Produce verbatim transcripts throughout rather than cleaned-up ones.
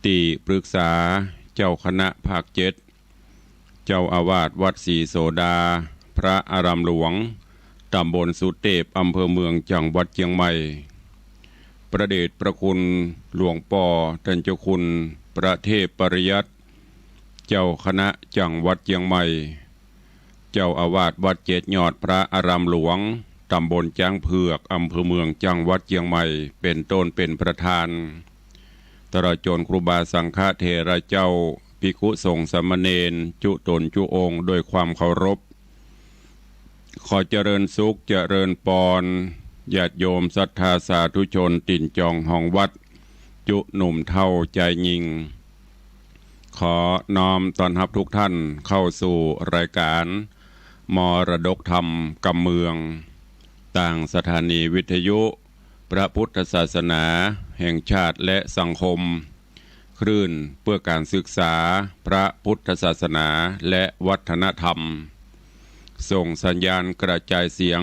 ตี้ปรึกษาเจ้าคณะภาคเจ็ด เจ้าอาวาสวัดศรีโสดา พระอารามหลวง ตำบลสุเตพ อำเภอเมือง จังหวัดเจียงใหม่ พระเดชพระคุณหลวงป้อต้านเจ้าคุณพระเทพปริยัติ เจ้าคณะจังหวัดเจียงใหม่ เจ้าอาวาสวัดเจ็ดยอดพระอารามหลวง ตำบลจ๊างเผือก อำเภอเมือง จังหวัดเจียงใหม่ เป๋นต้นเป๋นประธาน ตลอดจ๋นครูบาสังฆเถระเจ้า ภิกขุสงฆ์สามเณร จุ๊ต๋นจุ๊องค์ด้วยความเคารพ ขอเจริญสุขเจริญปอน ญาติโยมศรัทธาสาธุชนตี๋นจองฮองวัด จุ๊หนุ่มเฒ่าจายญิง ขอน้อมต้อนฮับทุกท่านเข้าสู่รายการมรดกธรรมกำเมือง ตางสถานีวิทยุพระพุทธศาสนาแห่งชาติและสังคม คลื่นเพื่อการศึกษาพระพุทธศาสนาและวัฒนธรรม ส่งสัญญาณกระจายเสียง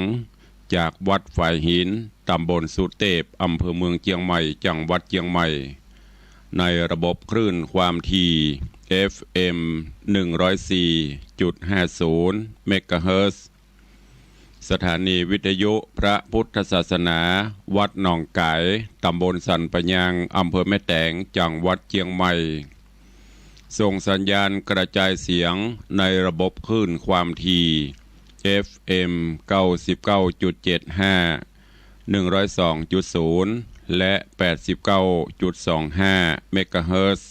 จากวัดฝายหิน ตำบลสุเตพ อำเภอเมืองเจียงใหม่ จังหวัดเจียงใหม่ ในระบบคลื่นความถี่ เอฟเอ็ม หนึ่งร้อยสี่จุดห้าศูนย์ เมกะเฮิรตซ์ สถานีวิทยุพระพุทธศาสนา วัดหนองก๋าย ตำบลสันป่ายาง อำเภอแม่แตง จังหวัดเจียงใหม่ ส่งสัญญาณกระจายเสียงในระบบคลื่นความถี่ เอฟเอ็ม เก้าสิบเก้าจุดเจ็ดห้า หนึ่งร้อยสองจุดศูนย์ และ แปดสิบเก้าจุดสองห้า เมกะเฮิรตซ์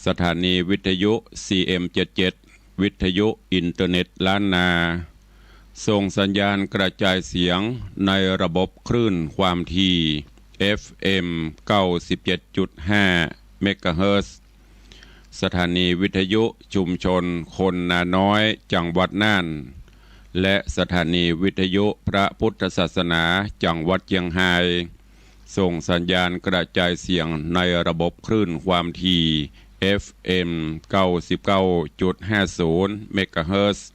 สถานีวิทยุ ซีเอ็มเจ็ดเจ็ด วิทยุอินเทอร์เน็ตล้านนา ส่งสัญญาณกระจายเสียงในระบบคลื่นความถี่ เอฟเอ็ม เก้าสิบเจ็ดจุดห้า เมกะเฮิรตซ์ สถานีวิทยุชุมชนคนนาน้อย จังหวัดน่าน และสถานีวิทยุพระพุทธศาสนา จังหวัดเจียงฮาย ส่งสัญญาณกระจายเสียงในระบบคลื่นความถี่ เอฟเอ็ม เก้าสิบเก้าจุดห้าศูนย์ เมกะเฮิรตซ์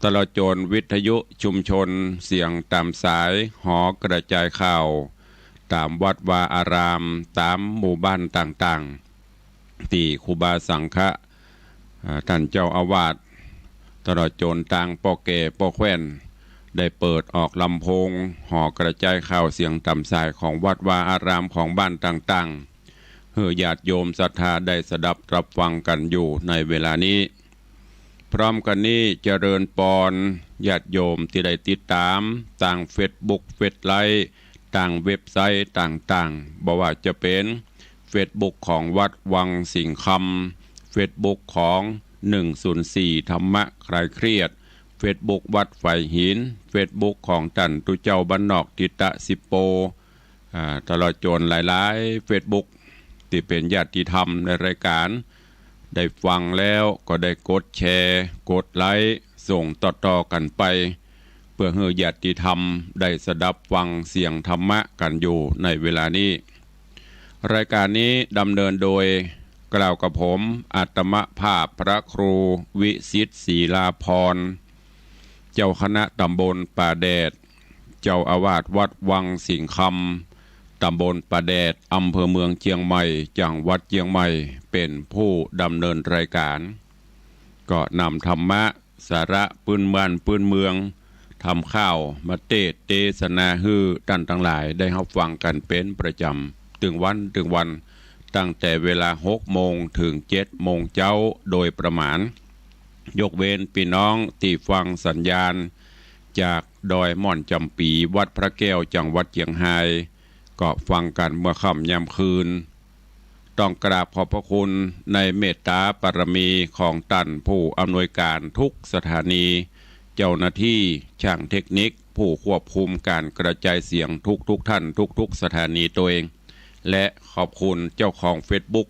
ตลอดจ๋นวิทยุชุมชนเสียงต๋ามสาย หอกระจายข่าว ต๋ามวัดวาอาราม ต๋ามหมู่บ้านต่างๆ ตี้ครูบาสังฆะ อ่า ต้านเจ้าอาวาส ตลอดจ๋นตางป้อแก่ป้อแคว่น ได้เปิดออกลำโพง หอกระจายข่าวเสียงต๋ามสายของวัดวาอารามของบ้านต่างๆ หื้อญาติโยมศรัทธาได้สดับรับฟังกั๋นอยู่ในเวลานี้ พร้อมกั๋นนี้เจริญปอนญาติโยมตี้ได้ติดต๋ามตางเฟซบุ๊ก เฟซไลฟ์ ตางเว็บไซต์ต่างๆ บ่ว่าจะเป๋นเฟซบุ๊กของวัดวังสิงห์คำ เฟซบุ๊กของ หนึ่งศูนย์สี่ ธรรมะคลายเครียด เฟซบุ๊กวัดฝายหิน เฟซบุ๊กของต้านตุ๊เจ้าบ้านนอกทิตะสิบโป อ่า ตลอดจ๋นหลายๆ เฟซบุ๊ก ตี้เป๋นญาติธรรมในรายการ ได้ฟังแล้วก็ได้กดแชร์ กดไลก์ ส่งต่อๆ กั๋นไป เปื้อหื้อญาติธรรมได้สดับฟังเสียงธรรมะกั๋นอยู่ในเวลานี้ รายการนี้ดำเนินโดย กล่าวกับผม อาตมาภาพพระครูวิสิทธิ์ ศรีลาภรณ์ เจ้าคณะตำบลป่าแดด เจ้าอาวาสวัดวังสิงห์คำ ตำบลป่าแดด อำเภอเมืองเจียงใหม่ จังหวัดเจียงใหม่ เป๋นผู้ดำเนินรายการ ก็นำธรรมะ สาระปื้นบ้านปื้นเมือง ธรรมข้าวมาเตสน์เตสนาหื้อต้านตังหลายได้ฮับฟังกั๋นเป๋นประจ๋ำ ตึงวันตึงวัน ตั้งแต่เวลาหกโมงเถิงเจ็ดโมงเจ๊าโดยประมาณ ยกเว้นปี้น้องตี้ฟังสัญญาณจากดอยม่อนจ๋ำปี๋ วัดพระแก้ว จังหวัดเจียงฮาย ก็ฟังกั๋นเมื่อค่ำยามคืน ต้องกราบขอบพระคุณในเมตตาบารมีของต้านผู้อำนวยการทุกสถานี เจ้าหน้าตี้ ช่างเทคนิค ผู้ควบคุมก๋านกระจายเสียงทุกๆ ท่าน ทุกๆ สถานีตวย และขอบคุณเจ้าของเฟซบุ๊ก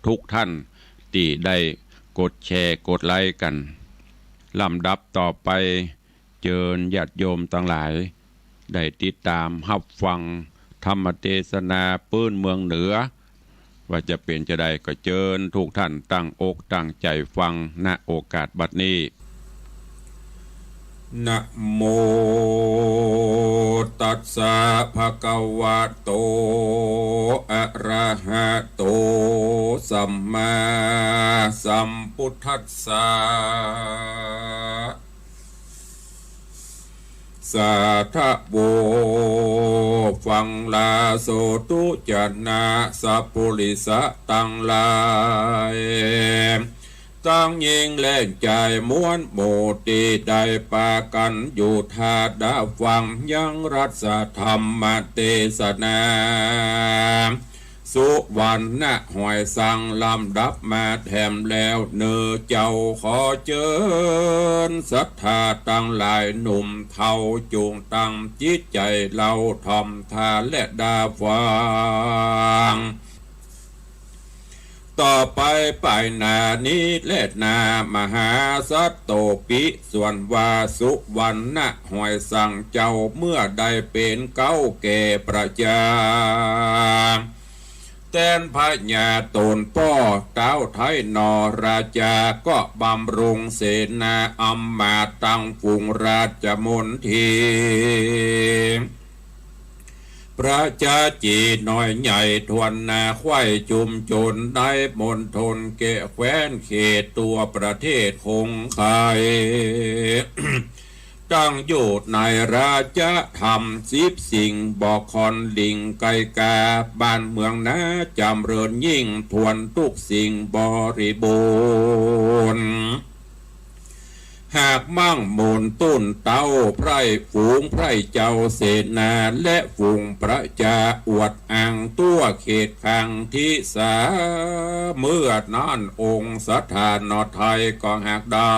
ทุกท่านตี้ได้กดแชร์ กดไลก์กั๋น ลำดับต่อไป เจิญญาติโยมตังหลาย ได้ติดต๋ามฮับฟังธรรมเตสนาปื้นเมืองเหนือ ว่าจะเป๋นจาใดก็เจิญทุกท่านตั้งอกตั้งใจ๋ฟัง ณ โอกาสบัดนี้ นะโมตัสสะ ภะคะวะโต อะระหะโต สัมมาสัมพุทธัสสะ สาธะโว ฟังลาโสตุจะนะ สัปปุริสะตังหลาย ตังญิงและจายมวลหมู่ ตี้ได้ปากั๋นอยู่ท่าดาฟัง ยังรัตถธรรมเตสนา สุวรรณะหอยสัง ลำดับมาแถมแล้ว เน่อเจ้าขอเจิญศรัทธาตังหลาย หนุ่มเฒ่าจุ่งตั้งจิตใจ๋เล่า ถ่อมท่าและดาฟัง ต่อไปไปหน้านี้แล หน้ามหาสัตโตปิ ส่วนว่าสุวรรณะหอยสังเจ้า เมื่อได้เป๋นเก๊าแก่ประจา แตนพญาต๋นป้อ เต๊าไท้นอ ราชาก็บำรุงเสนาอำมาตย์ ตังฝูงราชมนตรี ประชาจีน้อยใหญ่ถ้วนหน้า ใคว่ชุมชนในมณฑล แก่แคว้นเขตทั่วประเทศคงไค ตั้งอยู่ในราชธรรมสิบสิ่ง บ่อคอนลิงไกกา บ้านเมืองนาจ๋ำเริญยิ่ง ถ้วนทุกสิ่งบริบูรณ์ หากมั่งมูลตุ้นเต๊า ไพร่ฝูงไพร่เจ้าเสนา และฝูงประชาอวดอ้างทั่วเขตขังธิสา เมื่อนั้นองค์สถานไทยก็หากได้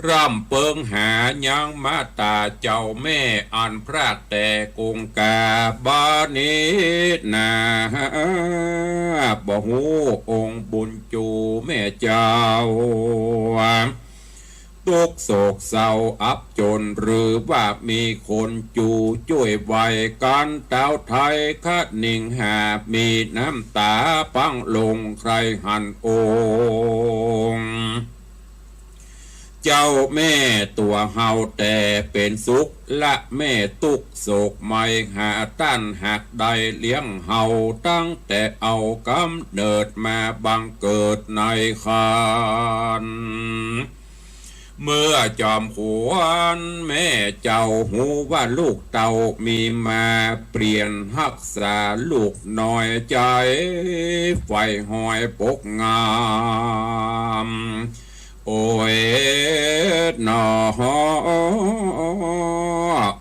ร่ำเปิงหายังมาตาเจ้าแม่อันพรากแต่กงกา บาดนี้นา บ่ฮู้องค์บุญจูแม่เจ้า ตุ๊กข์โศกเศร้าอับจน หรือว่ามีคนจูจ้วยไว กันเต๊าไทยคะนิงหา มีน้ำต๋าปังลงใคร่หันองค์ เจ้าแม่ตั๋วเฮาแต่เป๋นสุข ละแม่ตุ๊กข์โศกไหม้ หาต้านหากได้เลี้ยงเฮา ตั้งแต่เอาก๋ำเนิดมาบังเกิดในครรภ์ เมื่อจอมขวัญแม่เจ้าฮู้ว่าลูกเต้ามีมา เปลี่ยนฮักษาลูกน้อยใจ๋ ใฝ่หอยปกงาม โอ้ยหนอ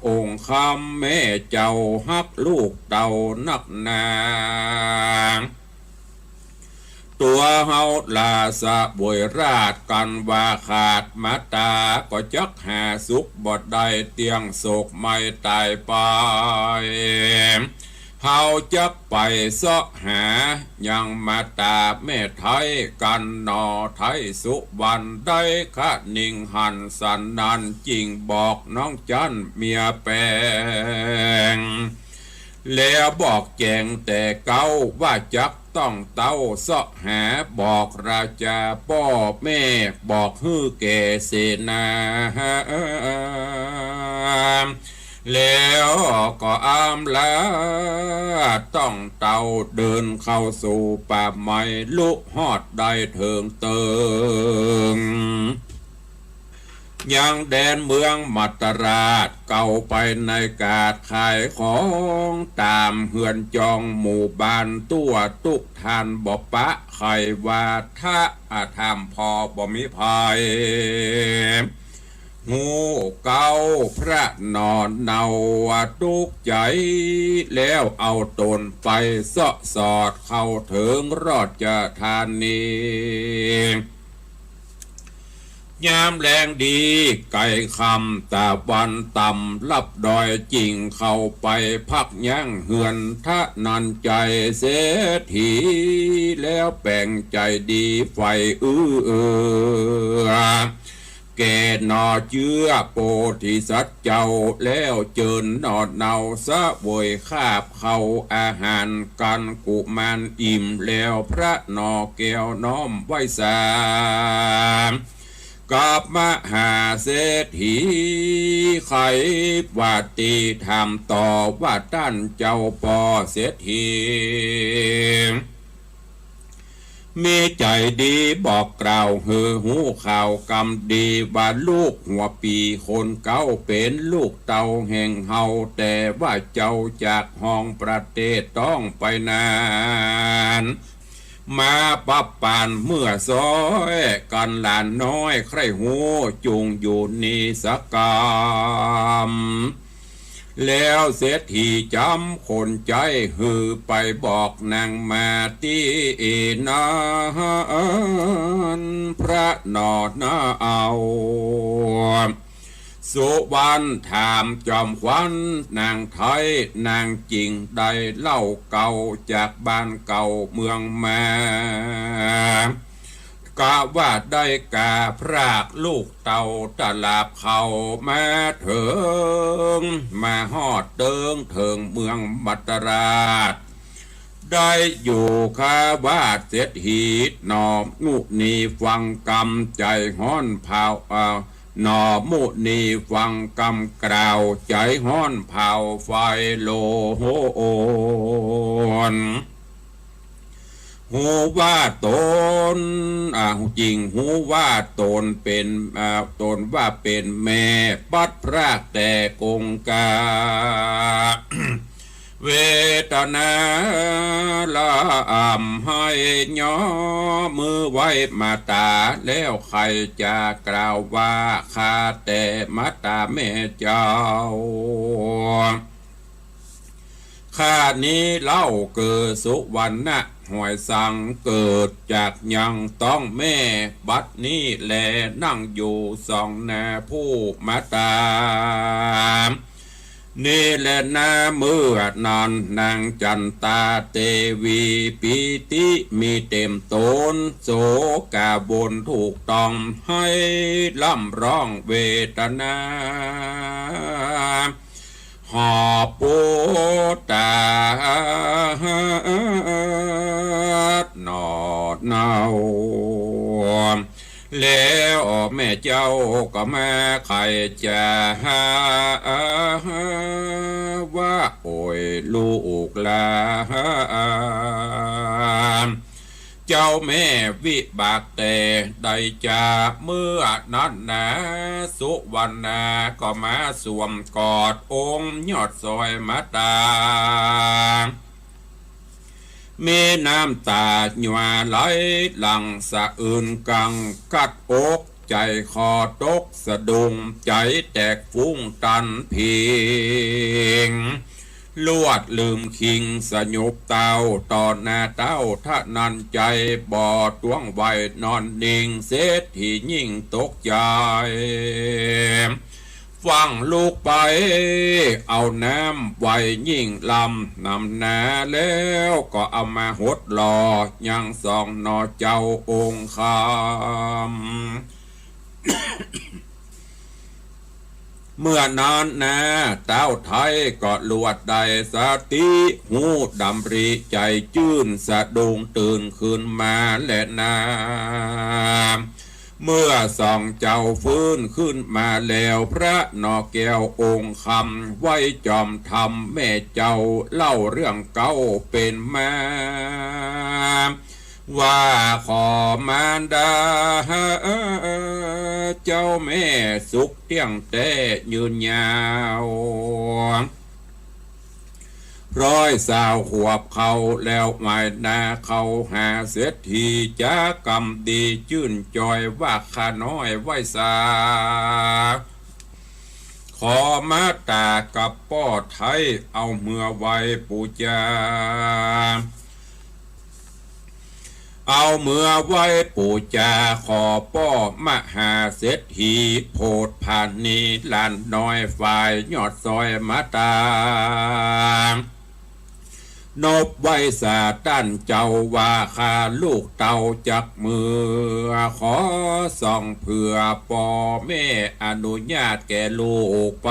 องค์คำแม่เจ้าฮักลูกเต้านักหนา ตั๋วเฮาลาสะบวยราช กันว่าขาดมาต๋า ก็จักหาสุขบ่ได้ เตี้ยงโศกไหม้ต๋ายไป เฮาจักไปเซาะหายังมาต๋าแม่ไทย กันหนอไทยสุวรรณ ได้คะนิงหันสันนั้น จึ่งบอกน้องจั๊นเมียแปง แล้วบอกแจงแต่เก๊า ว่าจักต้องเต้าเซาะหา บอกราชาป้อแม่ บอกหื้อแก่เสนา แล้วก็อำลาต้องเต้า เดินเข้าสู่ป่าไม้ ลุฮอดได้เถิงเติง ยังแดนเมืองมัตตราช เก่าไปในก๋านขายของ ต๋ามเฮือนจองหมู่บ้าน ตั๋วตุ๊กท่านบ่ปะ ใค่ว่าถ้าอาธรรมพอบ่มีภัย ฮู้เก๊าพระหนอเนาตุ๊กข์ใจ๋ แล้วเอาต๋นไปเซาะสอดเข้าเถิงราชธานี ยามแลงดีไก่ค่ำตะวันต่ำลับดอย จึ่งเข้าไปพักยังเฮือนธนัญชัยเศรษฐี แล้วแป๋งใจ๋ดีใฝ่เอื้อ แก่หน่อเจื้อโพธิสัตว์เจ้า แล้วเจิญหน่อเนาเสวยคาบเข้าอาหาร กันกุมารอิ่มแล้ว พระหน่อแก้วน้อมไหว้สา กับมหาเศรษฐี ใค่ว่าตี้ถามต่อว่า ต้านเจ้าป้อเศรษฐี มีใจ๋ดีบอกกล่าวหื้อฮู้ข่าวกำดีว่า ลูกหัวปี๋คนเก๊าเป๋นลูกเต้าแห่งเฮา แต่ว่าเจ้าจากฮองประเทศต้องไปนาน มาปะปานเมื่อซ้อยกั๋น หลานน้อยใคร่ฮู้จุ่งอยู่นี่สักกำ แล้วเศรษฐีจ๋ำคนใจ๊หื้อไปบอกนางมาตี้นั้น พระหนอนาเอา สุวรรณถามจอมขวัญนางไท้ นางจิ่งได้เล่าเก่าจากบ้านเก่าเมืองมา กะว่าได้ก๋าพรากลูกเต้าตะหลาบเข้ามาเถิง มาฮอดเติงเถิงเมืองมัตตราช ได้อยู่คาวาสเศรษฐี หนอมุนีฟังกำใจ๋ฮ้อนเผา เอ่อ หนอมุนีฟังกำกล่าวใจ๋ฮ้อนเผาไฟโลน ฮู้ว่าต๋น อ่า จิ่งฮู้ว่าต๋นเป๋น อ่า ต๋นว่าเป๋นแม่ ปัดพรากแต่กงกา เวทนาละอ่ำไห้ ย่อมือไหว้มาต๋า แล้วใค่จะกล่าวว่า ข้าแต่มาต๋าแม่เจ้า ข้านี้เล่าเกิดสุวรรณะหอยสัง เกิดจากยังต๊องแม่ บัดนี้แลนั่งอยู่ส่องหน้าผู้มาต๋า นี่แลนา เมื่อนั้นนางจันตาเตวี ปีติมีเต็มต๋น โศกาวนถูกต้อง ไห้ร่ำร้องเวทนา หอบปูตาดหนอเนา แล้วแม่เจ้าก็มาใค่จะว่า โอ้ยลูกหลาน เจ้าแม่วิบากแต่ใดจา เมื่อนั้นนา สุวรรณาก็มาสวมกอดองค์ยอดซอยมาต๋า มีน้ำต๋าหยั่วไหลหลั่งสะอื้นกัง กัดอกใจ๋คอตกสะดุ้ง ใจ๋แตกฟุ้งตันผิง ลวดลืมคิงสยบเต้า ต่อหน้าเต้าธนัญไจย บ่ต้วงไหวนอนนิ่ง เศรษฐียิ่งตกใจ๋ ฟั่งลุกไปเอาน้ำไหว้ยิ่งลำหนำหนา แล้วก็เอามาหดหล่อยังสองหน่อเจ้าองค์คำ เมื่อนั้นนา เต้าไท้ก็ลวดได้สติ ฮู้ดำริใจ๋จื้น สะดุ้งตื่นขึ้นมาแลนา เมื่อสองเจ้าฟื้นขึ้นมาแล้ว พระหน่อแก้วองค์คำ ไหว้จอมธรรมแม่เจ้า เล่าเรื่องเก๊าเป๋นมา ว่าขอมารดา เจ้าแม่สุขเตี้ยงแต๊ยืนยาว ร้อยซาวขวบเข้าแล้ว หมายหน้าเข้าหาเศรษฐี จ๋ากำดีจื้นจอย ว่าข้าน้อยไหว้สา ขอมาต๋ากับป้อไท้ เอาเมือไหว้ปู๋จา เอาเมือไหว้ปู๋จา ขอป้อมหาเศรษฐี โผดผานีหลานน้อยฝ่ายยอดซอยมาต๋า นบไหว้สาต้านเจ้าว่า ข้าลูกเต้าจักเมือ ขอส่องเผื่อป้อแม่อนุญาตแก่ลูกไป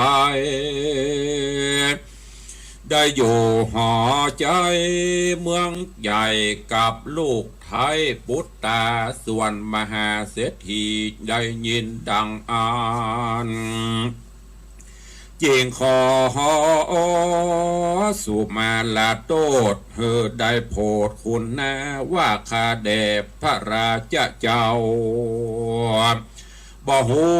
ได้อยู่หอใจ๋เมืองใหญ่กับลูกไท้ปุตตา ส่วนมหาเศรษฐีได้ยินดังอั้น จึงขอสุมาลาโต้ษ หื้อได้โผดคุณนาว่าข้าแด่พระราชเจ้า บ่ฮู้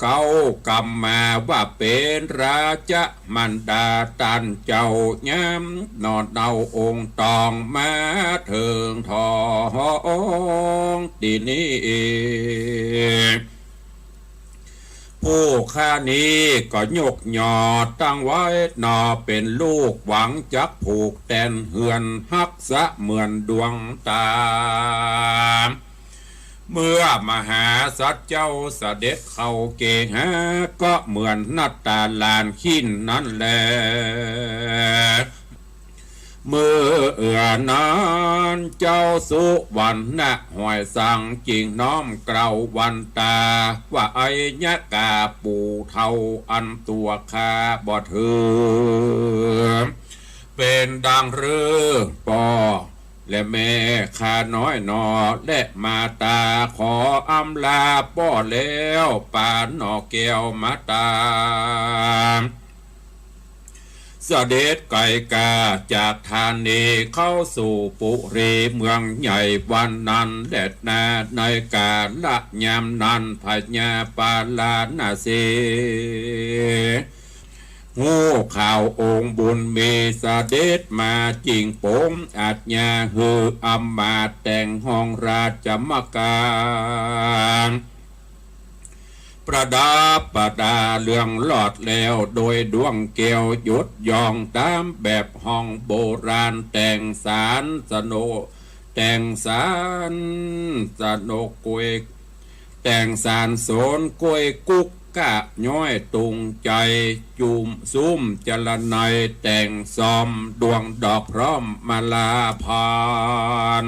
เก๊ากำมาว่าเป๋นราชมารดาต้านเจ้ายามหนอเนาองค์ตองมาเถิงทองตี้นี้ ผู้ข้านี้ก็ยกยอตั้งไว้หนอ เป๋นลูกหวังจักผูกแตนเฮือนฮักเสมือนดวงต๋า เมื่อมหาสัตว์เจ้าเสด็จเข้าเกหา ก็เหมือนหน้าต๋าหลานขิ้นนั้นแล เมื่อนั้นเจ้าสุวรรณหอยสังจึงน้อมเกล้าวันตา ว่าไอยกาปู่เฒ่าอันตั๋วข้าบ่ถือ เป๋นดังฤๅ ป้อและแม่ข้าน้อยหนอ และมาต๋าขออำลาป้อแล้ว ปาหนอแก้วมาต๋า เสด็จไกลกาจากธานีเข้าสู่ปุรีเมืองใหญ่วันนั้นแลนา ในกาละยามนั้นพญาปาราณสี ฮู้ข่าวองค์บุญมีเสด็จมา จึงปรงอาญาหื้ออำมาตย์แต่งห้องราชมังคลา ประดับประดาเรืองรอดแล้วโดยดวงแก้วหยดย้องต๋ามแบบห้องโบราณ แต่งสานสนก แต่งสานสนกกล้วย แต่งสานสนกล้วยกุกกะย้อยตุงใจ๋ จุ่มสุมจรนัยแต่งซอมดวงดอกพร้อมมาลาพัน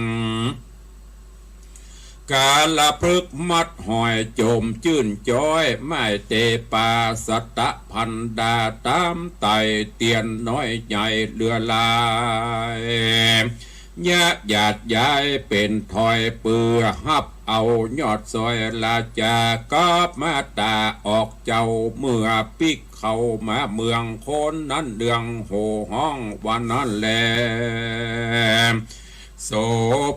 กาละพฤกษ์มัดหอยจมจื้นจ้อย ไม้เตปาสัตตะพันดาต๋ามไต่เตียนน้อยใหญ่เหลือหลาย ยะหยาดย้ายเป๋นถอยเปื้อฮับเอายอดซอยราชากับมาต๋าออกเจ้า เมื่อปิ๊กเข้ามาเมืองคนนั้นเดืองโห่ฮ้องว่านั้นแล โส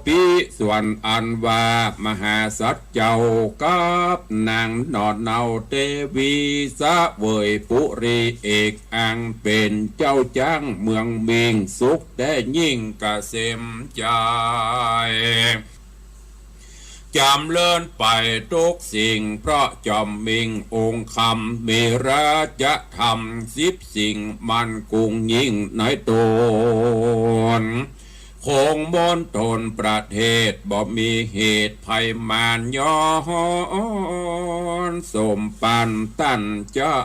ภิ ส่วนอันว่ามหาสัตว์เจ้ากับนางหนอนเนาเตวีเสวยปุรีเอกอังเป๋นเจ้าจ๊างเมืองมิงสุขแต๊ยิ่งเกษมใจ๋ จ๋ำเริญไปตุ๊กสิ่ง เพราะจอมมิงองค์คำ มีราชธรรมสิบสิ่ง มั่นคงยิ่งในต๋น คงมณฑลประเทศ บ่มีเหตุภัยมารย้อน สมปานต้านเจ้า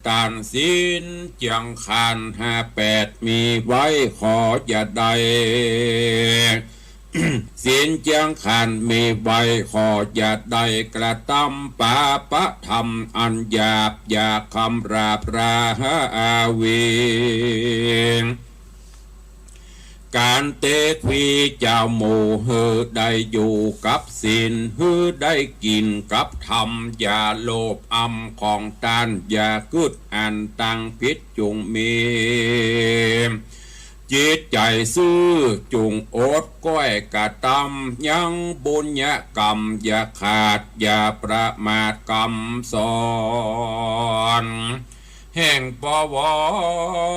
ต้านศีลเจียงคานห้าแปดมีไว้ ขออย่าได้ ศีลเจียงคานมีไว้ ขออย่าได้กระตำปาปะธรรมอันหยาบ อย่าคำราบราอาวี ก๋านเตขวีเจ้าหมู่ หื้อได้อยู่กับศีล หื้อได้กิ๋นกับธรรม อย่าโลภอำของต้าน อย่ากึ๊ดอันตังผิดจุ่งมี จิตใจ๋ซื่อจุ่งอดกล้อยกระตำ ยังบุญญกรรมอย่าขาด อย่าประมาทกำสอน แห่งปว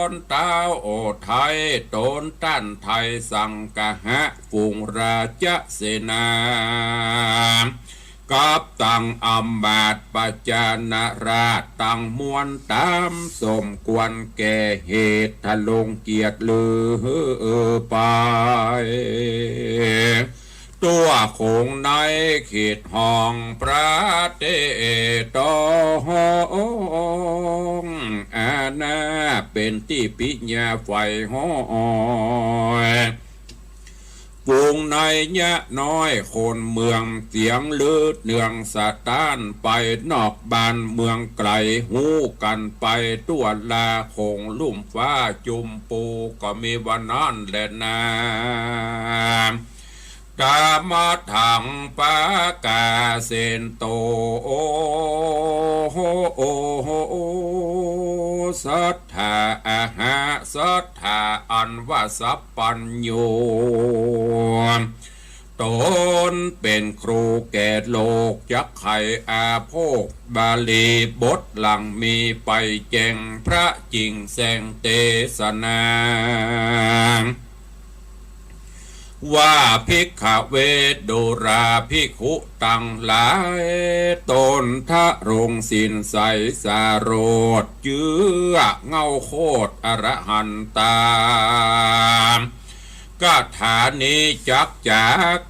รต้าวโอไทย ต๋นต้านไทยสังคหะ ฝูงราชเสนา กับตังอำมาตย์ประจานาราชตังมวล ต๋ามสมควรแก่เหตุ ทะลงเกียรติลือไป ตั๋วคงในเขตห้องประเทศตอง อาณาเป๋นตี้ปิยาใฝ่ห้อย ฝูงนายยะน้อยคนเมือง เสียงลือเนืองสะต้านไปนอกบ้านเมืองไกล ฮู้กั๋นไปทั่วลา โขงลุ่มฟ้าจุมปู ก็มีว่านั้นแลนา ตถะมะหัง ปะกาเสนโต สัตถะอะหะ สัตถะอันว่าสัพพัญญู ต๋นเป๋นครูแก่โลก จักไขอาโภค บาลีบทหลังมีไปแจ้ง พระจิ่งแสดงเตสนา ว่า ภิกขะเว ดูราภิกขุตังหลาย ต๋นทรงศีลใสสะโรธ เจื้อเง้าโคตรอรหันตา คาถานี้จักจ๋า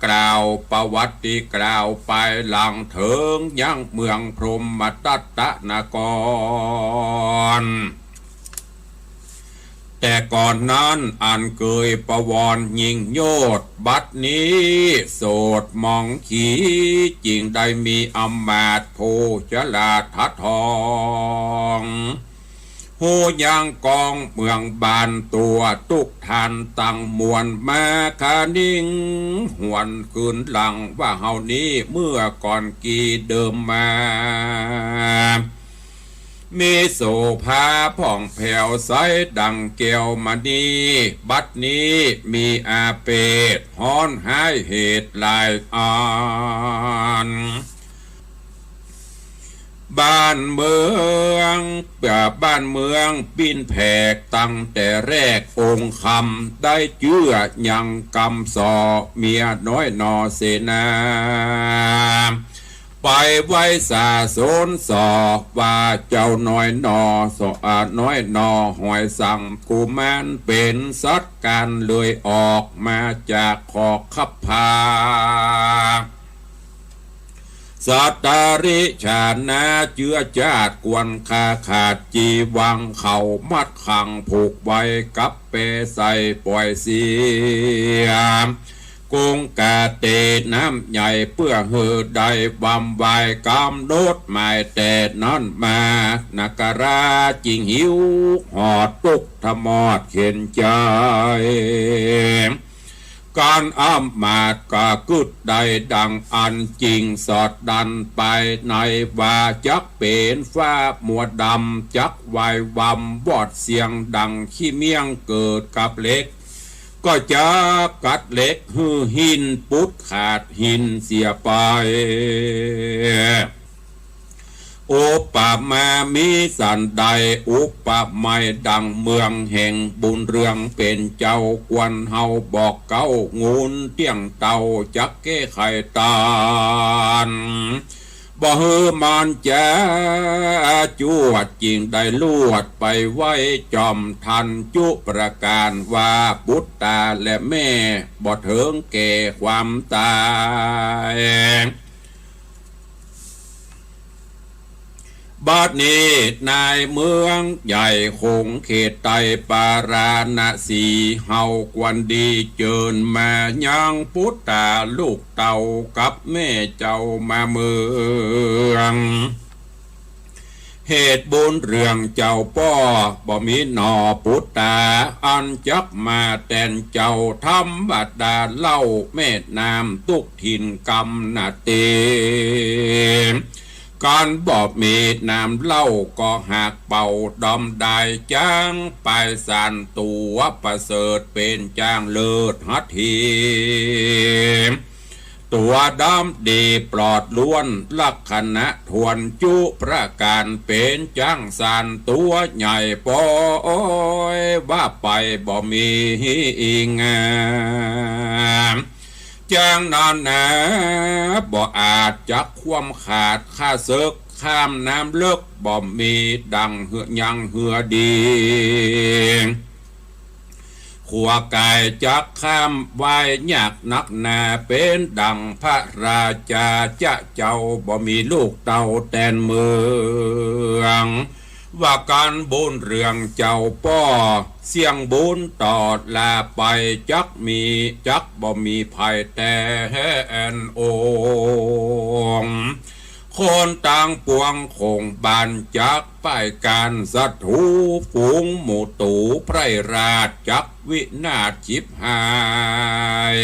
กล่าวประวัติ กล่าวไปหลังเถิงยังเมืองพรหมทัตตนคร แต่ก่อนนั้นอันเกยประวรยิ่งโยชน์ บัดนี้โสดหมองขี จึงได้มีอำมาตย์ผู้ฉลาดทะทอง ฮู้ยังกองเมืองบ้านตั๋ว ตุ๊กท่านตังมวลมาคะนิง หวนคืนหลังว่าเฮานี้ เมื่อก่อนกี่เดิมมา มีโสภาผ่องแผ้วใสดังแก้วมณี บัดนี้มีอาเพศฮ้อนฮ้ายเหตุหลายอัน บ้านเมือง บ้านเมืองปิ้นแผกตั้งแต่แรก องค์คำได้เจื้อยังกำส่อ เมียน้อยหน่อเสนา ไปไหว้สาสนส่อ ว่าเจ้าน้อยหน่อ ส่อ อาน้อยหน่อ หอยสังกุมารเป๋นสัตว์ก๋านเลยออกมาจากขอกคับผา สตริชานาเจื้อจาดกวนคาขาดจีวัง เขามัดขังผูกไว้กับแปใส่ป่อยเสีย กงกาเตน้ำใหญ่ เปื้อหื้อได้วำวายกำหนดหมายแต่นั้นมา นาคราจึงหิวหอดตุ๊กทะมอดเข็ญใจ๋ ก๋านอำมาตย์ก็กึ๊ดได้ดังอั้น จึงสอดดันไปในว่า จักเป๋นฟ้ามัวดำ จักวายวำวอดเสียงดังขี้เมี่ยงเกิดกับเหล็ก ก็จักกัดเหล็กหื้อหินปุดขาดหินเสียไป อุปมามีสันใด อุปไมยดังเมืองแห่งบุญเรืองเป๋นเจ้า ควรเฮาบอกเก๊า งูลเตี้ยงเต้าจักแก้ไขต้าน บ่หื้อมันจะจวด จึงได้ลวดไปไหว้จอมทันจุประก๋านว่า บุตราและแม่บ่เถิงแก่ความต๋าย บัดนี้นายเมืองใหญ่ขงเขตไตรปาราณสี เฮาควรดีเจิญมายังปุตตาลูกเต้ากับแม่เจ้ามาเมือง เหตุบุญเรื่องเจ้าป้อบ่มีหน่อปุตตา อันจักมาแตนเจ้าธรรมดาเล่า แม่น้ำตุ๊กถิ่นกำนาเต ก๋านบ่มีน้ำเล่าก็หากเป่าดอมดาย จ๊างปายสานตั๋วประเสริฐเป๋นจ๊างเลิศหัตถี ตั๋วดำดีปลอดล้วนลักษณะทวนจุประก๋าน เป๋นจ๊างสานตั๋วใหญ่ปอยว่าไปบ่มีงาม จ๊างนั้นนาบ่อาจจักคว่ำขาดข้าศึก ข้ามน้ำเลิกบ่มีดั่งเฮือ ยังเฮือดี ขัวก๋ายจักข้ามว่ายยากนักหนา เป๋นดั่งพระราชาจะเจ้าบ่มีลูกเต้าแตนเมือง ว่าก๋านบุญเรื่องเจ้าป้อ เสี้ยงบุญตอดลาไป จักมี จักบ่มีภัยแต๊องค์ คนตางปวงคงบ่านจักป้ายก๋าน ศัตรู๋ฝูงหมู่ตั๋วไพร่ราช จักวินาศฉิบหาย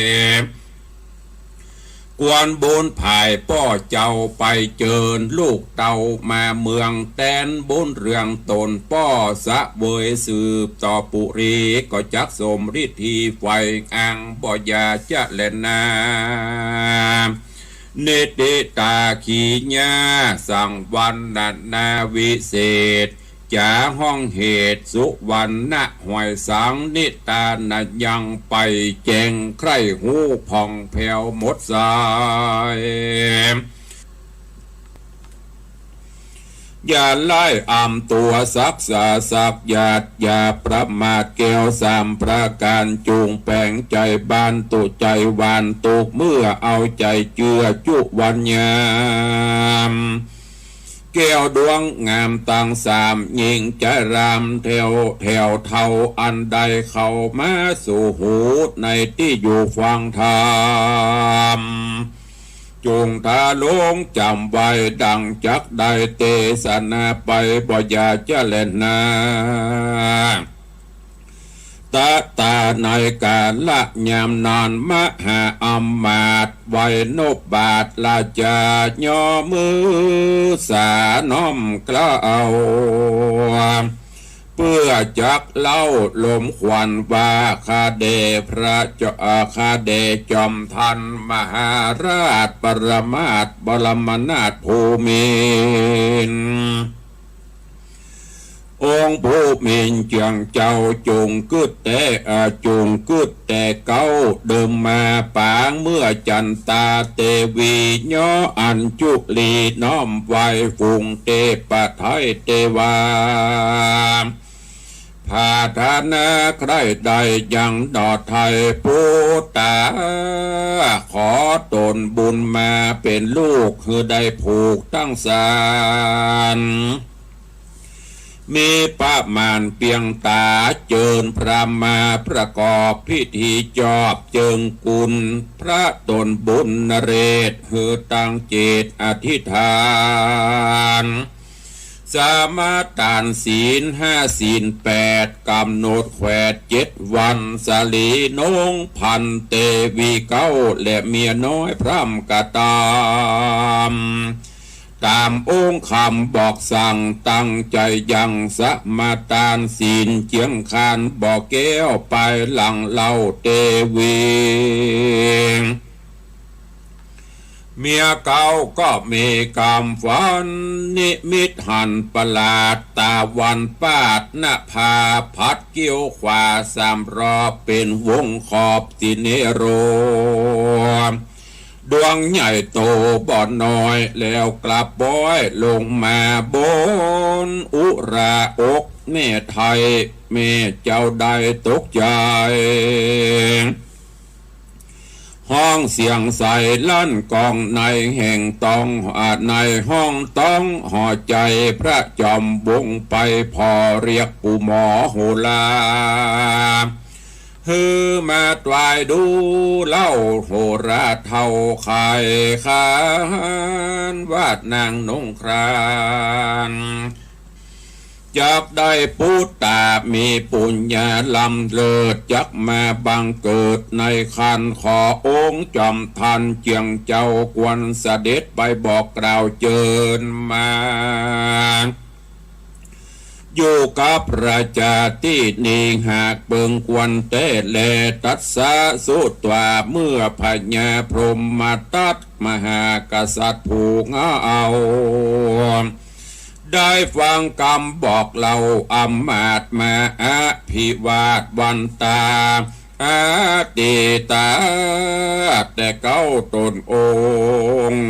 กวนบุญผายป้อเจ้าไปเจิญ ลูกเต้ามาเมืองแตน บุญเรื่องต๋นป้อเสวยสืบต่อปุรี ก็จักสมฤทธีใฝ่อั้งบ่อย่าจะแลนา นิติตาขีญา สังวรรณนาวิเศษ จ๋าห้องเหตุ สุวรรณะห้วยสัง นิตานะยังไปแจ้ง ใคร่ฮู้ผ่องแผ้วหมดสาย อย่าไล่อำตั๋วสักษาสักหยาด อย่าประมาทแก้วสามประก๋าน จุ่งแป๋งใจ๋บาน ตุ๊ใจ๋หวานตุ๊ก เมื่อเอาใจ๋เจื้อจุวันยาม แก้วดวงงามตังสาม ยิ่งใจ๋รามแถว แถวเท่าอันใด เข้ามาสู่หูในตี้อยู่ฟังธรรม จุ่งทาลงจ๋ำไว้ ดั่งจักได้เตสนาไป บ่อย่าจะแลนา ตะตาในก๋าละยามนั้น มหาอำมาตย์ไว้นบบาทราชา ย่อมือสาน้อมเกล้า เปื้อจักเล่าลมขวัญว่า ข้าแด่พระเจ้า ข้าแด่จอมทันมหาราช ปรมาจารย์บรมนาถภูมินทร์ องค์ภูมินทร์เจื้องเจ้า จุ่งกึ๊ดแต่ อ่า จุ่งกึ๊ดแต่เก๊า เดิมมาปางเมื่อจันตาเตวี ย่ออัญจุลีน้อมไหว้ ฝูงเตปะไทยเตวา ผาธนาใคร่ได้ยังหนอไทยปุตตา ขอต๋นบุญมาเป๋นลูก หื้อได้ผูกตังสาร มีประมาณเปียงต๋า เจิญพราหมณ์มาประกอบพิธีจอบ เจิงคุณพระต๋นบุญนเรศ หื้อตั้งจิตอธิษฐาน สมาตานศีลห้าศีลแปด ก๋ำหนดแขวดเจ็ดวัน สาลีนงพันเตวีเก๊า และเมียน้อยพร่ำกระตำ ต๋ามองค์คำบอกสั่ง ตั้งใจ๋ยังสมาตานศีล เจียงคานบ่อแก้ว ปายหลังเล่าเตวี เมียเก๊าก็มีกำฝันนิมิตหันประหลาด ตะวันปาดนภา ผัดเกี้ยวขวาสามรอบ เป๋นวงขอบสิเนโร ดวงใหญ่โตบ่น้อย แล้วกลับบ้อยลงมาบนอุราอกแม่ไทย แม่เจ้าได้ตกใจ๋ ฮ้องเสียงใสลั่นก้องในแห่งต้อง อ่า ในห้องต้องหอใจ๋ พระจอมวงไปผ่อเรียกปู่หมอโหรา หื้อมาตวายดูเล่าโหราเฒ่าไขขาน วาดนางนงคราน จักได้ปุตตามีปุญญาล้ำเลิศ จักมาบังเกิดในครรภ์ ขอองค์จอมทันเจียงเจ้าควรเสด็จไปบอกกล่าวเจิญมา อยู่กับราชาตี้นี้หากเปิงควรแต๊แล ตัสสะสุตวา เมื่อพญาพรหมทัตมหากษัตริย์ผู้เงา ได้ฟังกำบอกเล่าอำมาตย์มาอภิวาทวันตา อาติตา แต่เก๊าตนองค์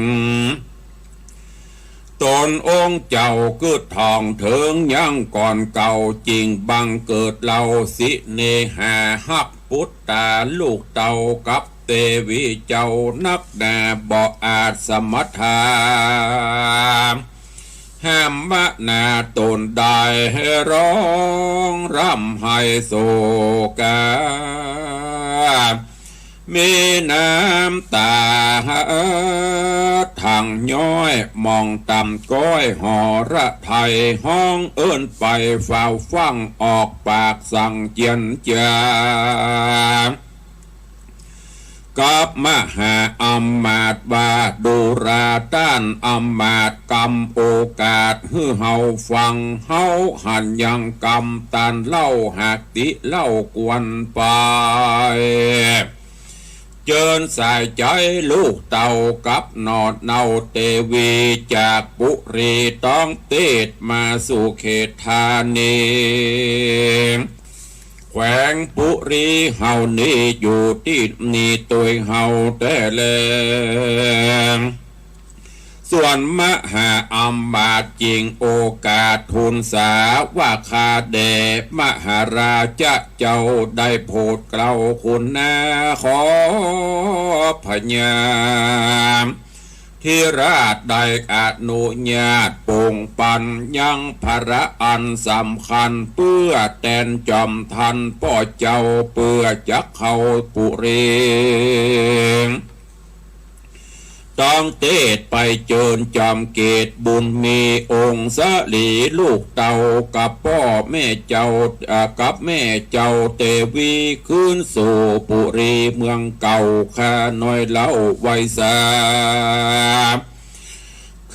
ตนองค์เจ้ากึ๊ดถ่องเถิงยังก่อนเก่า จึงบังเกิดเล่าสิเนหาฮักปุตตาลูกเต้ากับเตวีเจ้านักหนาบ่อาจสมัทธา ห้ามมนาต๋นได้ร้องร่ำไห้โศกา มีน้ำต๋าหักถังย้อย หม่องต่ำก้อยหอระไทย ฮ้องเอิ้นไปฟ้าวฟั่ง ออกปากสั่งเจียนจ๋า กับมหาอำมาตย์ว่า ดูราต้านอำมาตย์ กำโอกาสหื้อเฮาฟัง เฮาหันยังกำต้านเล่า หากติเล่ากวนไป เจิญสายใจ๋ลูกเต้ากับหนอดเนาเตวี จากปุรีต้องเตศมาสู่เขตธานี แขวงปุรีเฮานี้ อยู่ตี้นี่ตวยเฮาแต๊แล ส่วนมหาอำมาตย์จิ่งโอกาสทูลสาว่า ข้าแด่มหาราชะเจ้า ได้โผดเกล้าคุณนา ขอพญาธิราชได้อนุญาตปงปันยังภาระอันสำคัญ เปื้อแตนจอมทันป้อเจ้า เปื้อจักเข้าปุรี ต้องเตศไปเจิญจอมเกศบุญมีองค์สลีลูกเต้า กับป้อแม่เจ้า อ่า กับแม่เจ้าเตวี คืนสู่ปุรีเมืองเก่า ข้าน้อยเล่าไว้สา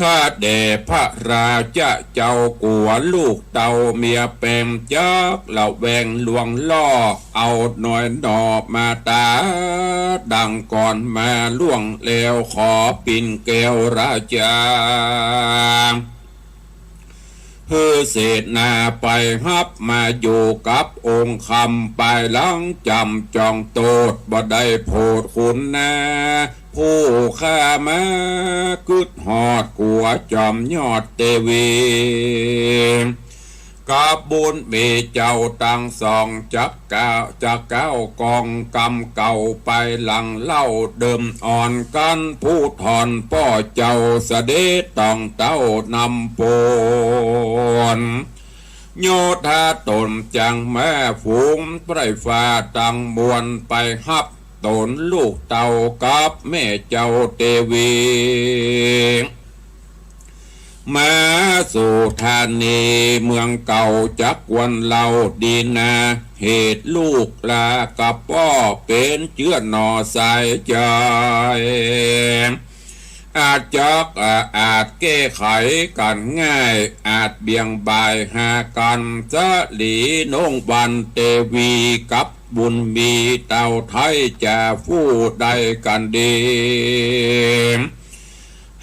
ข้าแด่พระราชะเจ้ากั๋วลูกเต้าเมียแป๋มจักละแวงลวงล่อ เอาน้อยหน่อมาต๋าดังก่อนมาล่วงแล้ว ขอปิ่นแก้วราชา หื้อเสนาไปฮับมาอยู่กับองค์คำ ปายหลังจ๋ำจองโตษ บ่ได้โผดคุณนา ผู้ข้ามากึ๊ดฮอดกั๋วจอมยอดเตวี กับบุญมีเจ้าตังสอง จักก้าว จักก้าวกองกำเก่า ปายหลังเล่าเดิมอ่อนกั๋น ผู้ถอนป้อเจ้าเสด็จต้องเต้านำปน โยธาต๋นจังแม่ฝูงไพร่ฟ้าตังมวล ไปฮับตนลูกเต้ากับแม่เจ้าเตวี มาสู่ธานีเมืองเก่า จักควรเล่าดีนา เหตุลูกลากับป้อเป๋นเจื้อหน่อสายใจ๋ อาจจัก อาจแก้ไขกั๋นง่าย อาจเบี่ยงบ่ายหากั๋น สลีนงวันเตวีกับบุญมีเต้าไท้ จะฟู่ได้กั๋นดี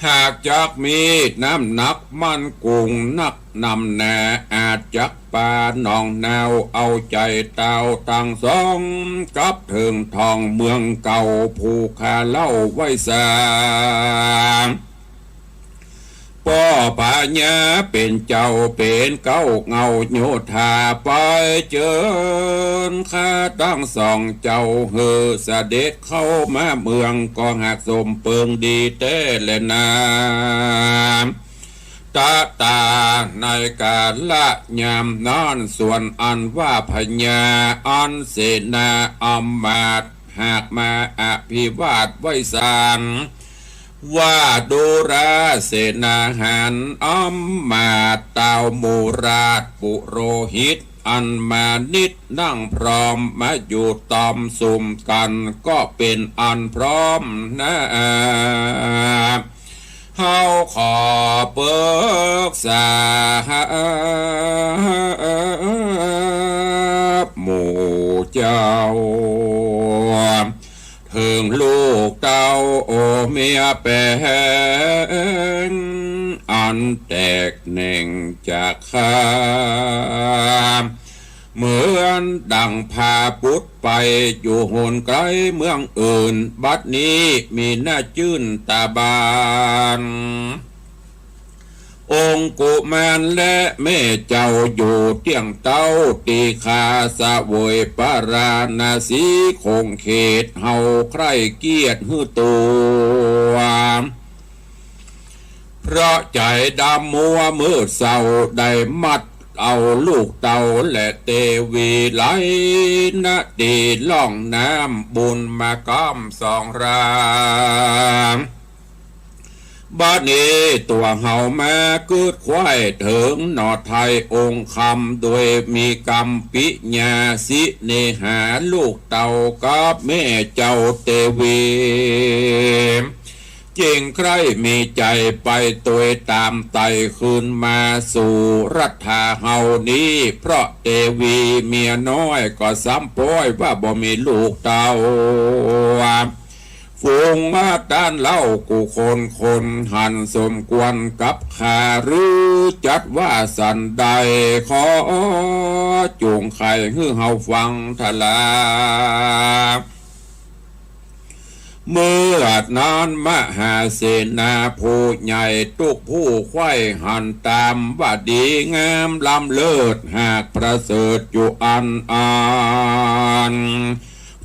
หากจักมีน้ำหนักมั่นคงนักหนา อาจจักปาน้องนาวเอาใจ๋เต้าตังสอง กับเถิงทองเมืองเก่า ผู้ข้าเล่าไว้สา ป้อพญาเป๋นเจ้าเป๋นเก๊าเง่าโยธา ไปเจิญข้าตังสองเจ้า หื้อเสด็จเข้ามาเมือง ก็หากสมเปิงดีแต๊แลนา ตะตาในกาละยามนั้น ส่วนอันว่าพญาอันเสนาอำมาตย์ หากมาอภิวาทไหว้สาร ว่าดูราเสนาหารอำมาตย์ เต้าหมู่ราชปุโรหิต อันมานิตนั่งพร้อม มาอยู่ตอมสุมกั๋น ก็เป๋นอันพร้อมนา เฮาขอปึกษาหมู่เจ้า เถิงลูกเต้าโอเมียแป๋ง อันแตกแหน่งจากข้า เหมือนดั่งพาบุตรไปอยู่หนไกลเมืองอื่น บัดนี้มีหน้าจื้นต๋าบาน องค์กุมารและแม่เจ้าอยู่เตี้ยงเต๊า ตี้ข้าเสวยปราณสีคงเขต เฮาใคร่เกียรติหื้อตั๋ว เพราะใจ๋ดำมัวมืดเศร้า ได้มัดเอาลูกเต้าและเตวีไหล ณ ตี้ล่องน้ำบุญมาก้ำสองราม บัดนี้ตั๋วเฮามากึ๊ดไขว้เถิงหน่อไทรองค์คำ โดยมีกำปิญญาสิเนหาลูกเต้ากับแม่เจ้าเตวี จึงใคร่มีใจ๋ไปตวยต๋ามไต่คืนมาสู่รัฐาเฮานี้ เพราะเตวีเมียน้อยก็ซ้ำป๊อยว่าบ่มีลูกเต้า ฝูงมาต้านเล่ากู้คนคน หันสมควรกับข้าหรือจัดว่าสันใด ขอจุ่งไขหื้อเฮาฟังทรา เมื่อนั้นมหาเสนาผู้ใหญ่ตุ๊กผู้ใคว่หันต๋ามว่าดีงามล้ำเลิศหากประเสริฐอยู่อันอัน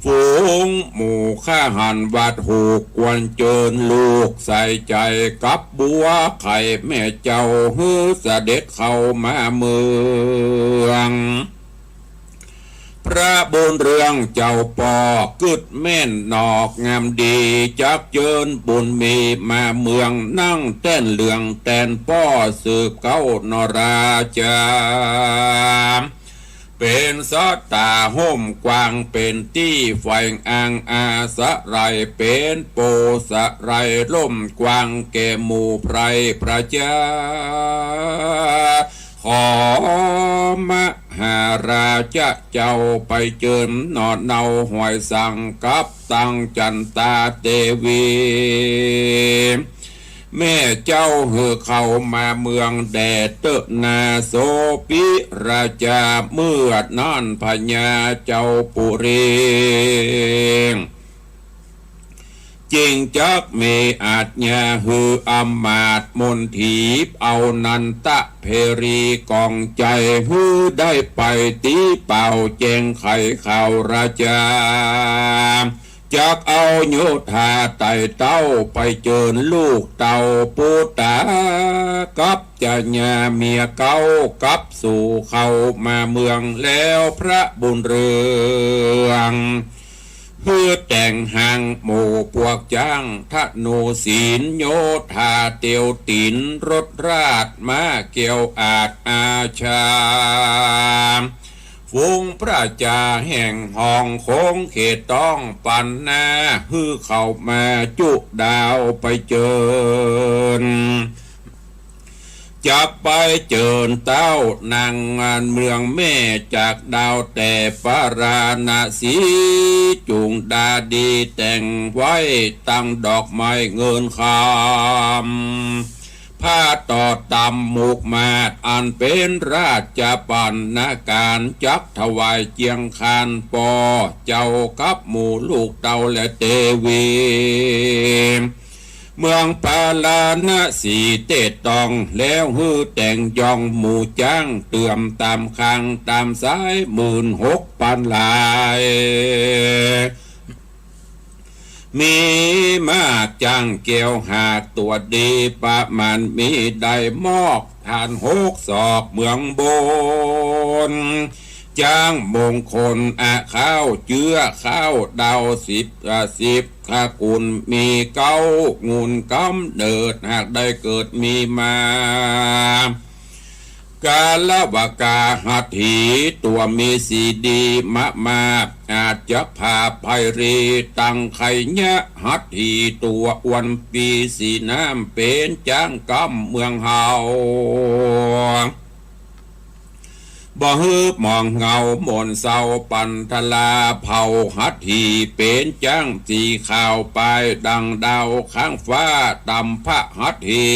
ฝูงหมู่ข้าหันว่าถูกควรเจิญลูกใส่ใจ๋กับบัวไข่แม่เจ้าหื้อเสด็จเข้ามาเมือง พระบุญเรืองเจ้าป้อกึ๊ดแม่นนอกงามดี จักเจิญบุญมีมาเมือง นั่งแต้นเหลืองแตนป้อสืบเก๊าหน่อราจา เป๋นสัตตาฮ่มกว้างเป๋นตี้แฝงอ้างอาศัย เป๋นโปสะไหล่ฮ่มกว้างแก่หมู่ไพร่ประจา ขอมหาราชะเจ้าไปเจิญหน่อเนาหอยสังกับตังจันตาเตวี แม่เจ้าหื้อเข้ามาเมืองแด่เต๊อะนาโสปิราจา เมื่อนั้นพญาเจ้าปุรี จึงจักมีอาจญาหื้ออำมาตย์มนทีบเอานันตะเพรีกองใจ๋หื้อได้ไปตี้เป่าแจ้งไขข่าวราจา จักเอาโยธาไต่เต้าไปเจิญลูกเต้าปุตตากับจญาเมียเก๊ากับสู่เข้ามาเมืองแล้วพระบุญเรือง หื้อแต่งหางหมู่ปวกจ๊างธนูศีลโยธาเตียวตี๋นรถราชม้าเกี้ยวอาดอาชา ฝูงประจาแห่งห้องโขงเขตต้องปันนา หื้อเข้ามาจุดาวไปเจิญ จักไปเจิญเต้านางเมืองแม่จากดาวแต่ปาราณสี จุ่งดาดีแต่งไว้ตังดอกไม้เงินคำ ผ้าต่อตำหมุกมาดอันเป๋นราชปัณณการ จักถวายเจียงคานป้อเจ้ากับหมู่ลูกเต้าและเตวี เมืองปาราณสีเตต้อง แล้วหื้อแต่งยองหมู่จ๊างเตื่อมต๋ามคางต๋ามสายหมื่นหกปันหลาย มีม้าจ๊างเกี้ยวหากตั๋วดีประมาณมีได้มอก ฐานหกศอกเมืองบน จ๊างมงคลอะข้าวเจื้อข้าวดาวสิบอะสิบขกุล มีเก๊างูลกำเนิดหากได้เกิดมีมา กาลวกาหัตถีตั๋วมีสีดีมะมา อาจจะพาภัยรีตังไขยะหัตถีตั๋วอ้วนปีสีน้ำเป๋นจ๊างกำเมืองเฮา บ่หื้อหมองเหงาหม่นเศร้าปันทรา เผ่าหัตถีเป๋นจ๊างสีขาวปายดังดาวข้างฟ้าตำพระหัตถี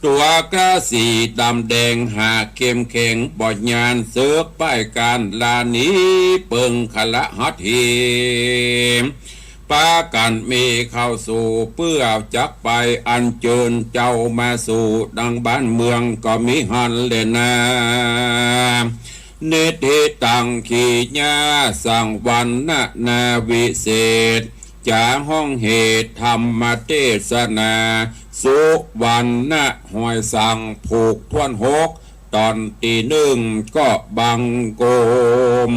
ตั๋วกาสีดำแดงหากเข้มแข็งบ่ยานเสิกป้ายการลานีเปิงคละหัตถี ปากั๋นมีเข้าสู่เปื้อจักไปอัญเจิญเจ้ามาสู่ดังบ้านเมืองก็มีหั้นแลนา นิทธิตังขีญาสังวรรณนาวิเศษ จ๋าห้องเหตุธรรมเตสนา สุวรรณหอยสังผูกถ้วนหก ต๋อนตี้นึ่งก็บังคม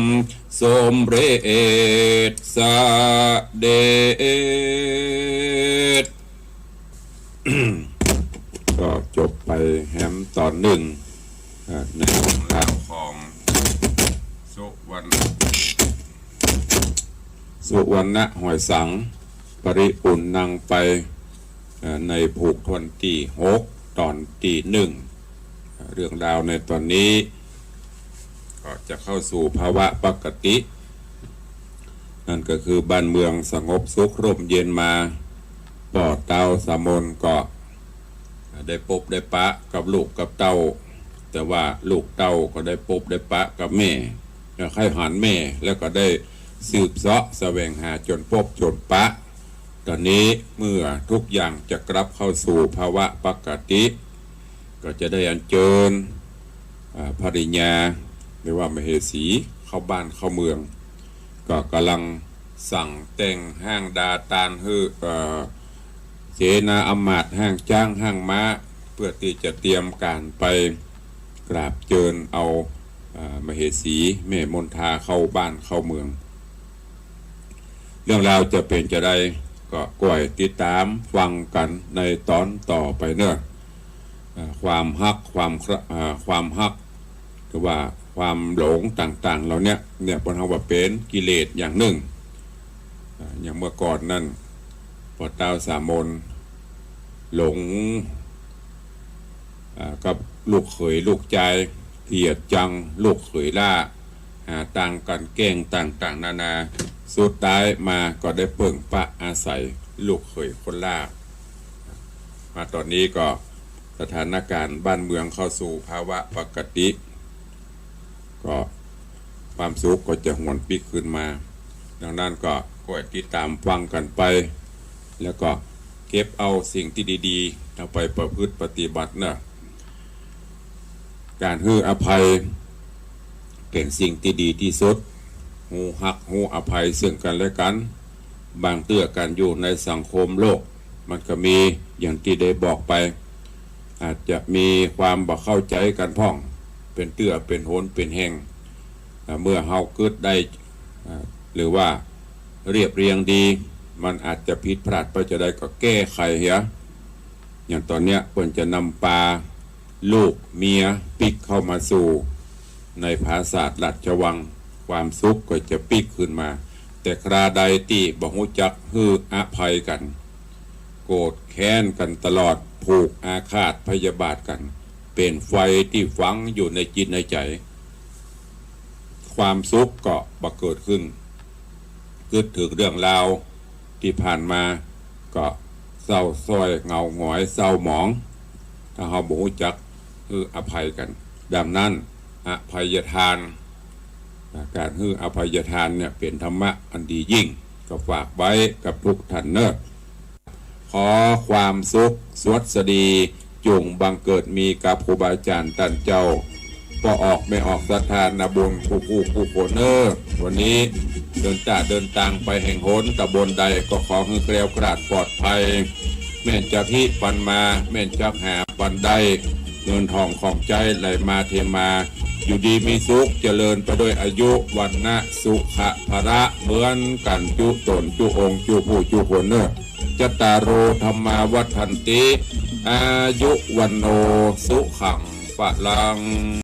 สมเร็จเสด็จ ก็จบไปแหมต๋อนนึ่ง อ่า ในเรื่องราวของสุวรรณ สุวรรณหอยสัง ปริปุณณังไป อ่า ในผูกถ้วนตี้หก ต๋อนตี้นึ่ง อ่า เรื่องราวในต๋อนนี้ ก็จะเข้าสู่ภาวะปกติ นั่นก็คือบ้านเมืองสงบสุขร่มเย็นมา ป้อเต้าสามนก็ได้ปบได้ปะกับลูกกับเต้า แต่ว่าลูกเต้าก็ได้ปบได้ปะกับแม่ แล้วใค่หันแม่ แล้วก็ได้สืบเสาะแสวงหาจ๋นปบจ๋นปะ ต๋อนนี้เมื่อทุกอย่างจะกลับเข้าสู่ภาวะปกติ ก็จะได้อัญเจิญ อ่า พริญญา หรือว่ามเหสีเข้าบ้านเข้าเมือง ก็ก่ำลังสั่งแต่งห้างดาตานหื้อ เอ่อ เสนาอำมาตย์ห้างจ๊างห้างม้า เพื่อตี้จะเตรียมก๋านไปกราบเจิญเอา อ่า มเหสีแม่มนทาเข้าบ้านเข้าเมือง เรื่องราวจะเป๋นจาใดก็ก้อยติดต๋ามฟังกั๋นในต๋อนต่อไปเนาะ อ่า ความฮัก ความใคร่ อ่า ความฮัก หรือว่าความหลงต่างๆ เหล่าเนี้ย เนี่ย เปิ้นเฮาว่าเป๋นกิเลสอย่างนึ่ง อ่า อย่างเมื่อก่อนนั้น ป้อเต้าสามนหลง อ่า กับลูกเขยลูกจาย เกลียดจังลูกเขยหล้า หาตางกลั่นแกล้งต่างๆ นานา สุดท้ายมาก็ได้เปิ่งปะอาศัยลูกเขยคนหล้า มาต๋อนนี้ก็สถานก๋ารณ์บ้านเมืองเข้าสู่ภาวะปกติ ก็ความสุขก็จะหวนปิ๊กคืนมา ดังนั้นก็ก้อยติดต๋ามฟังกั๋นไป แล้วก็เก็บเอาสิ่งตี้ดีๆ เอาไปประพฤติปฏิบัติเนาะ ก๋านหื้ออภัยเป๋นสิ่งตี้ดีตี้สุด ฮู้ฮักฮู้อภัยเซิ่งกั๋นและกั๋น บางเตื้อก๋านอยู่ในสังคมโลก มันก็มีอย่างตี้ได้บอกไป อาจจะมีความบ่เข้าใจ๋กั๋นพ่อง เป๋นเตื้อเป๋นหนเป๋นแห่ง อ่า เมื่อเฮากึ๊ดได้ อ่า หรือว่าเรียบเรียงดี มันอาจจะผิดพลาดไปจาใดก็แก้ไขเหีย อย่างต๋อนเนี้ยเปิ้นจะนำปาลูกเมียปิ๊กเข้ามาสู่ในผาสาทราชวัง ความสุขก็จะปิ๊กคืนมา แต่คราใดตี้บ่ฮู้จักหื้ออภัยกั๋น โกรธแค้นกั๋นตลอด ผูกอาฆาตพยาบาทกั๋น เป๋นไฟตี้ฝังอยู่ในจิตในใจ๋ ความสุขก็บ่เกิดขึ้น กึ๊ดเถิงเรื่องราวตี้ผ่านมาก็เศร้าส้อยเหงาหงอยเศร้าหมอง ถ้าเฮาบ่ฮู้จักหื้ออภัยกั๋น ดังนั้น อภัยทาน ก๋านหื้ออภัยทานเนี่ยเป๋นธรรมะอันดียิ่ง ก็ฝากไว้กับทุกท่านเนาะ ขอความสุขสวัสดีจุ่งบังเกิดมีกับครูบาอาจ๋ารย์ต้านเจ้า ป้อออกแม่ออกศรัทธานาบุญกู้ๆ กู้คนเนาะ วันนี้เดินตาเดินตางไปแห่งหนต๋ำบลใดก็ขอหื้อแคล้วคลาดปลอดภัย แม่นจักฮิปันมา แม่นจักหาปันได้ เงินทองของใจ๊ไหลมาเทมา อยู่ดีมีสุขเจริญไปด้วยอายุ วรรณะ สุขะ พละ เหมือนกั๋นจุ๊ต๋นจุ๊องค์จุ๊ผู้จุ๊คนเนาะ จัตตาโร ธัมมา วัฑฒันติ อายุ วัณโณ สุขัง พลัง